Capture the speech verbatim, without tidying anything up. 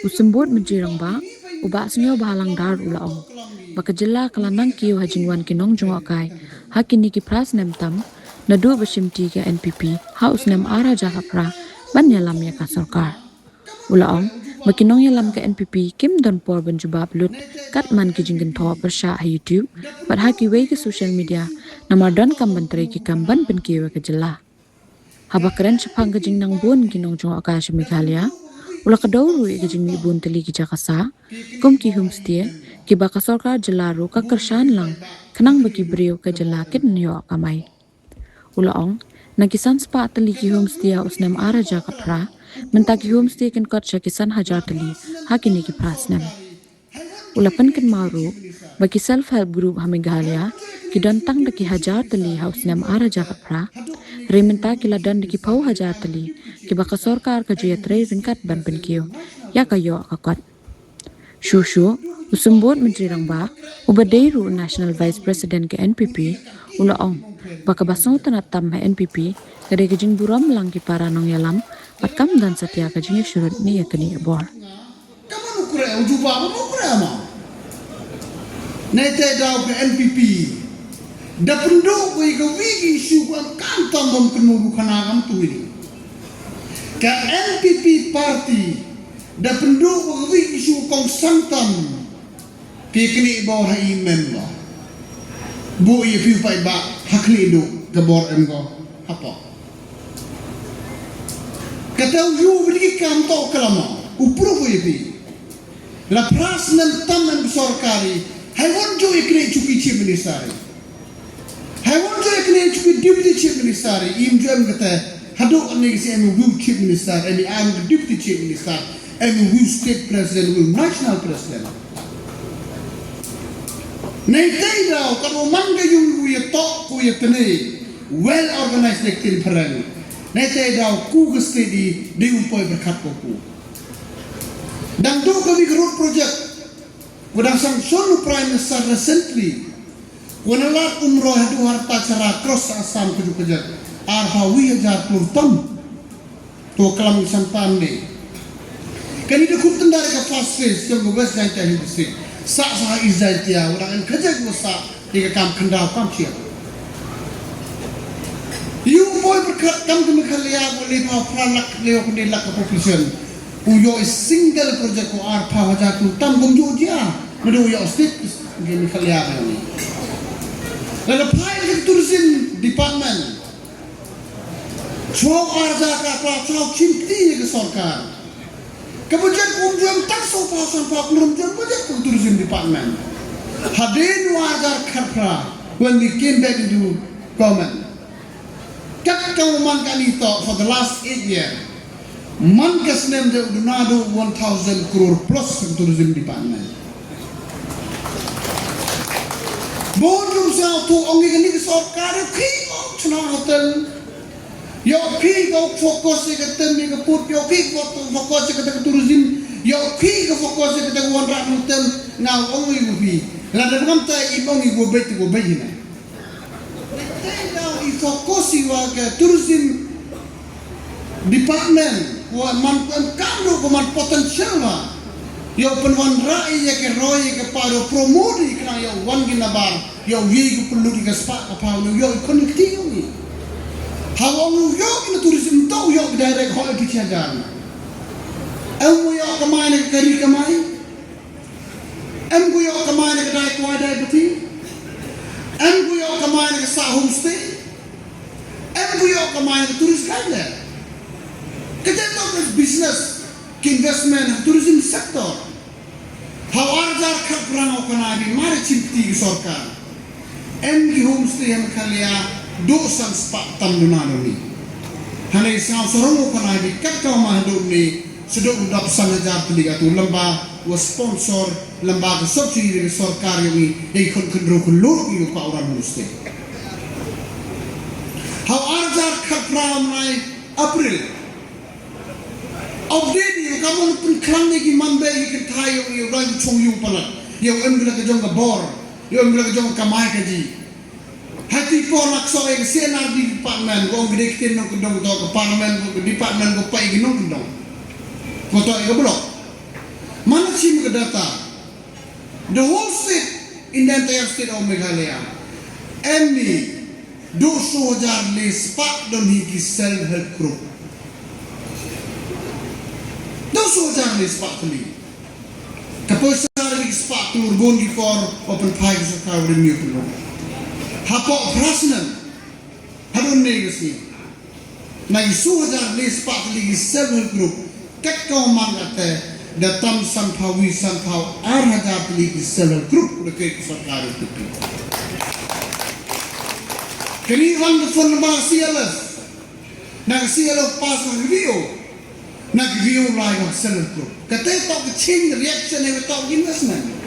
U Symbud Myntri Rangbah, u Bah Sniawbhalang Dhar u la ong ba ka jylla ka la nang kiew ha jingwan ki nongjngohkai ha kine ki phra snem tam naduh ba shimti ka N P P ha u snem ar hajar khatphra ban ïalam ïa ka sorkar. U la ong ba ki nongïalam ka N P P kim don por ban jubab lut kat man ki jingkynthoh pyrshah ha YouTube bad ha kiwei ki social media, namar donkam ban trei ki kam ban pynkiew ïa ka jylla. Haba kren shaphang ka jingnang bun ki nongjngohkai sha Meghalaya, u la kdew ruh ïa ka jingmih bun tylli ki jaka sah kum ki homestay kiba ka sorkar jylla ruh ka kyrshan lang khnang ba ki briew ka jylla kin ïoh kamai. U la ong, na ki san spah tylli ki homestay ha u snem ar hajar khatphra, mynta ki homestay kin kot sha ki san hajar tylli ha kine ki phra snem. U la pynkynmaw ruh ba ki self help group ha Meghalaya ki don tang da ki hajar tylli ha u snem ar hajar khatphra, hynrei mynta ki la don da ki phew hajar tylli kiba ka sorkar ka ju ïatrei ryngkat ban pynkiew ïa ka ïoh ka kot. Shuh shuh, u Symbud Myntri Rangbah, uba dei ruh u National Vice President ka N P P, u la ong ba kaba sngewtynnat tam ha N P P ka dei ka jingburom lang ki para nongïalam bad kam don satia ka jingïasyrut ne ïa kane ka bor. Ka mano kre u juba ba mo kre ma. Nai te daw ka N P P da pynduh ko i ka wi ki issue ko am kan tam bom kenu bu khana kam tu ini. Ka N P P party da pynduh ko ka wi ki issue kong santam. Ki kni bor ha i mem ba bu i piu pai ba ha kni du ka bor em ko hapo. Kata u yu bini ki kam to kalama u pru bu i pi. La phra snem tam em sorkari. Hai won jo i kni chuki chief minister. Hai won jo i kni chuki deputy chief minister. Im jo em kata hadu ani si em u chief minister em i am deputy chief minister. Em u state president u national president. Nei tei dau ka ro man ka yung u ya tok ku ya tene well organized ne kin pharang. Nei tei dau ku ka state di di u poi berkat ko ku. Dang tu kami ka road project. Ku dang sanction u prime minister recently. Ku na lat umroi hadu harta chara cross Assam ku ju kajat. Ar hawi hajar klur tam. To klam ki santan ne. Kani da khut tendar ka first phase jong ka West Jaintia Hills District. Sa sa East Jaintia, u dang en kajak u sa di ka kam khandau kam chia. Yu boy berkat kam ka Meghalaya ko le phaw phra lak le ko ne lak ka population. U yo is single project ko ar phaw hajar tu tam gum ju jia. Madu yo state ke Meghalaya ko ni. Lada phai ke tourism department. Chwa arja ka pra chwa chimti ka sorkar. Ka budget um juan tak so pa san pa klur juan budget ka tourism department. Hadin wa arja kharpra when we came back into government. Kat ka man ka ni to for the last eight year. Man ka snem de udunado one thousand crore plus ka tourism department. Bon jum sa tu ong ni ka ni ka sorkar ki ong chna hotel. Yo ki ko focus ka tem ni ka put yo ki ko focus ka tem tourism. Yo ki ko focus ka tem wan rak tem nga ong ni ko pi. La da ngam ta i ong ni ko bet ko bet ni. Tei dau i focus i wa ka tourism department wa man ko em kam ru ko man potential wa. Yo pynwan ra i ya ke roi ke pa ro promote i kna yo wan ki nabar yo ye ko pynlut i ka spa ka pa yo yo i connecting yo ni. Ha wa yo ki na tourism to yo ki direct ho i picha jan. Em yo ka mai ne ka ri ka mai. Em ku yo kamai na ka dai kwai dai pati. Em ku yo kamai na ka sa homestay. Em ku yo kamai na ka tourist guide le. Ka jai to ka business, ka investment, tourism sector. Hawar jar khat perang o kana bi mari chimti ki sorkar. Em ki homestay em khalia do san spa tam duna doni. Hane sa sorong o kana bi kat kau ma do ni. Sdok dap san hajar tylli ka tu lamba wa sponsor lamba ka subsidy dari sorkar yang ni dei khon khon ro khon lut ni ka orang mesti. Hau arjar khat pram nai April. Update ni ka mon pun klang ni ki man be ni ka thai yang ni orang chung yung palat. Yang em guna ka jong ka bor, yang em guna ka jong ka mai ka ji. Hati por lak so eng C N R D department ko ong gede kiten nong kendong to ke parliament ko ke department ko pai ke nong kendong. Ko to ke blok. Man la chim ka data, the whole state, in the entire state of Meghalaya, em ni, duh soo hajar le spah don hi ki self help group. Duh soo hajar le spah tylli. Ka poisa le ki spah klur bun ki por, o pynphai ki sorkar, u rim ïa u pynlong. Hapoh phra snem, haduh ne ka sngi, na ki soo hajar le spah tylli ki self help group, kat ka man kata, da tam sanphaw wi, sanphaw ar hajar tylli ki self help group, da ka sorkar U P P. Kane wan da phone number C L F. Na ka C L F pass na ka V O. Na ka V O lai na ka self help group. Kata toh ka chain reaction, ne toh ka investment.